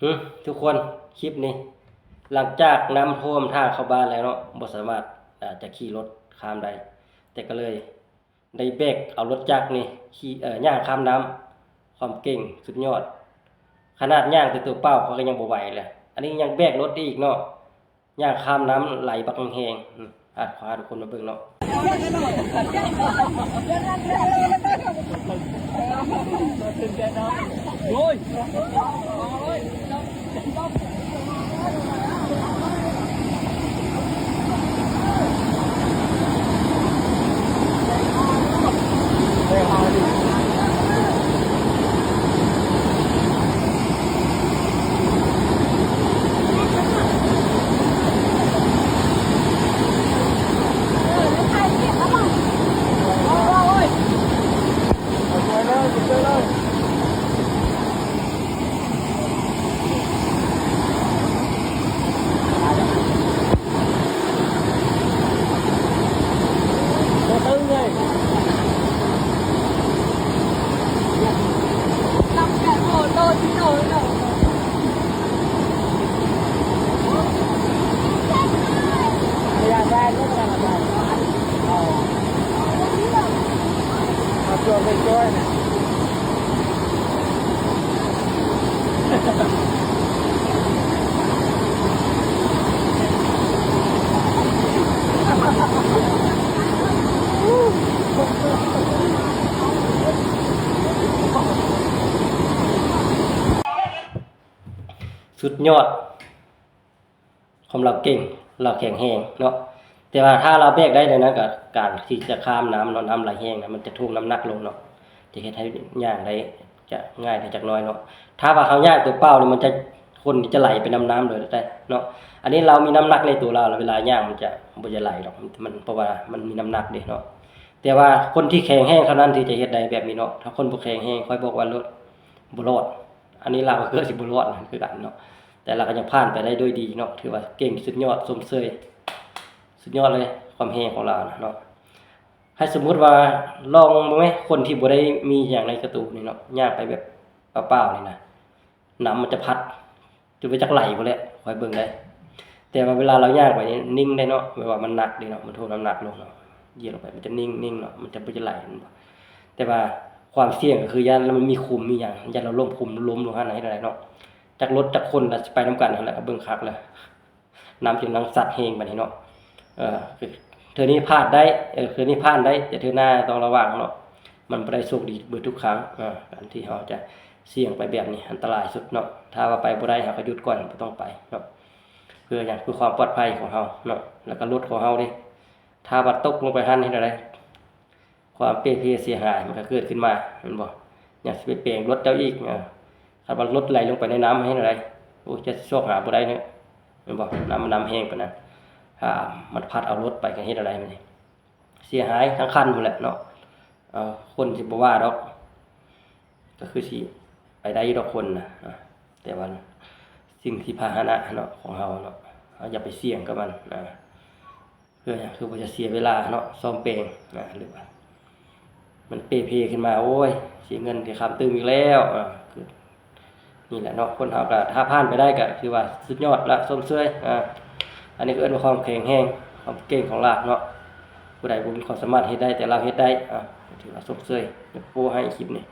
ຫຶ ທຸກຄົນ ຄລິບນີ້ ຫຼັງຈາກນ້ຳຖ້ວມທາງເຂົ້າບ້ານແລ້ວເນາະ ບໍ່ສາມາດ ອາ ຈະຂີ່ລົດຂ້າມໄດ້ ແຕ່ກໍເລີຍໄດ້ແບກເອົາລົດຈັກນີ້ຂີ່ ເອີ ຍ່າງຂ້າມນ້ຳ ຄວາມເກັ່ງສຸດຍອດ ຂະໜາດຍ່າງແຕ່ຕົວເປົ່າຂ້ອຍກໍຍັງບໍ່ໄຫວແຫຼະ ອັນນີ້ຍັງແບກລົດອີກເນາະ ຍ່າງຂ້າມນ້ຳໄຫຼບັກແຮງ ອາດ ພາທຸກຄົນມາເບິ່ງເນາະ. ສຸດຍອດ ຄວາມລາວເກັ່ງ ລາວແຂງແຮງເນາະ ແຕ່ວ່າຖ້າລາວແບກໄດ້ແນວນັ້ນ ກະການທີ່ຈະຂ້າມນ້ຳເນາະ ນ້ຳໄຫຼແຮງນະ ມັນຈະຖ່ວງນ້ຳໜັກລົງເນາະ ຈະເຮັດໃຫ້ຍ່າງໄດ້ ຈະງ່າຍໄດ້ຈັກໜ້ອຍເນາະ ຖ້າວ່າເຮົາຍ່າງຕົວເປົ່ານີ້ ມັນຈະ ຄົນນີ້ຈະໄຫຼໄປນຳນ້ຳເລີຍໄດ້ເນາະ ອັນນີ້ລາວມີນ້ຳໜັກໃນຕົວລາວ ແລ້ວເວລາຍ່າງມັນຈະບໍ່ຈະໄຫຼດອກ ມັນ ເພາະວ່າມັນມີນ້ຳໜັກເດ້ເນາະ ແຕ່ວ່າຄົນທີ່ແຂງແຮງເທົ່ານັ້ນທີ່ຈະເຮັດໄດ້ແບບນີ້ເນາະ ຖ້າຄົນບໍ່ແຂງແຮງ ຂ້ອຍບອກວ່າລົດບໍ່ລອດ ອັນນີ້ລາວກໍເກືອບຊິບໍ່ລອດຄືກັນເນາະ ແຕ່ລາວກໍຍັງຜ່ານໄປໄດ້ດ້ວຍດີເນາະ ຖືວ່າເກັ່ງສຸດຍອດ ຊົມເຊີຍສຸດຍອດເລີຍ ຄວາມແຮງຂອງລາວນະເນາະ ໃຫ້ສົມມຸດວ່າລອງເບິ່ງແມ ຄົນທີ່ບໍ່ໄດ້ມີຫຍັງໃນກະຕູນີ້ເນາະ ຍ່າງໄປແບບເປົ່າໆນີ້ນະ ນ້ຳມັນຈະພັດຈົນໄປຈັກໄຫຼພຸ້ນແຫຼະ ຂ້ອຍເບິ່ງໄດ້ ແຕ່ວ່າເວລາລາວຍ່າງໄປນີ້ນິ່ງໄດ້ເນາະ ແບບວ່າມັນໜັກເດ້ເນາະ ມັນຖ່ວງນ້ຳໜັກລົງເນາະ ຢຽບລົງໄປມັນຈະນິ່ງໆເນາະ ມັນຈະບໍ່ຈະໄຫຼ ແມ່ນບໍ່ ແຕ່ວ່າຄວາມສ່ຽງກໍຄືຢ້ານມັນມີຂຸມມີຫຍັງ ຢ້ານລາວລົ້ມຂຸມລົ້ມລົງຫັ້ນນະ ເຮັດຈັ່ງໃດເນາະ ຈັກລົດຈັກຄົນລະຊິໄປນຳກັນຫັ້ນແຫຼະ ກໍເບິ່ງຄັກແລ້ວ ນ້ຳຈຶ່ງນັ່ງຊັດແຮງບາດນີ້ເນາະ ເອີ ເທື່ອນີ້ຜ່ານໄດ້ ເອີ ເທື່ອນີ້ຜ່ານໄດ້ ແຕ່ເທື່ອໜ້າຕ້ອງລະວັງເນາະ ມັນບໍ່ໄດ້ໂຊກດີເບິດທຸກຄັ້ງ ເອີ ການທີ່ເຮົາຈະສ່ຽງໄປແບບນີ້ອັນຕະລາຍສຸດເນາະ ຖ້າວ່າໄປບໍ່ໄດ້ເຮົາກໍຢຸດກ່ອນ ບໍ່ຕ້ອງໄປເນາະ ເພື່ອຫຍັງ? ເພື່ອຄວາມປອດໄພຂອງເຮົາເນາະ ແລ້ວກໍລົດຂອງເຮົາເດ້ ຖ້າວ່າຕົກລົງໄປຫັ້ນເຮັດແນວໃດ? ຄວາມເປ່ເພເສຍຫາຍມັນກໍເກີດຂຶ້ນມາ ແມ່ນບໍ່? ຍັງຊິໄປແປງລົດເຈົ້າອີກ ເອີ ຄັນວ່າລົດໄຫຼລົງໄປໃນນ້ຳເຮັດແນວໃດ? ໂອ້ຍ ເຈົ້າຊິຊອກຫາບໍ່ໄດ້ເນາະ ແມ່ນບໍ່? ນ້ຳມັນນຳແຮງປານນັ້ນ ຖ້າມັນພັດເອົາລົດໄປກໍເຮັດແນວໃດບາດນີ້? ເສຍຫາຍທັງຄັນພຸ້ນແຫຼະເນາະ ເອີ ຄົນຊິບໍ່ວ່າດອກ ກໍຄືຊິໄປໄດ້ຢູ່ດອກຄົນນະ ເອີ ແຕ່ວ່າສິ່ງທີ່ພາຫະນະເນາະ ຂອງເຮົາເນາະ ເຮົາຢ່າໄປສ່ຽງກັບມັນນະ ເພື່ອຫຍັງ? ຄືບໍ່ຈະເສຍເວລາເນາະ ສ້ອມແປງນະ ຫຼືວ່າມັນເປ່ເພຂຶ້ນມາ ໂອ້ຍ ເສຍເງິນເສຍຄຳຕື່ມອີກແລ້ວ ອາ ຄື ນີ້ແຫຼະເນາະ ຄົນເຮົາກໍຖ້າຜ່ານໄປໄດ້ກໍຖືວ່າສຸດຍອດລະ ຊົມເຊີຍ ອາ ອັນນີ້ກໍເອີ້ນວ່າຄວາມແຂງແຮງ ຄວາມເກັ່ງຂອງລາວເນາະ ຜູ້ໃດບໍ່ມີຄວາມສາມາດເຮັດໄດ້ ແຕ່ລາວເຮັດໄດ້ ອາ ກໍຖືວ່າຊົມເຊີຍ ຍົກໂປ້ໃຫ້ຄລິບນີ້.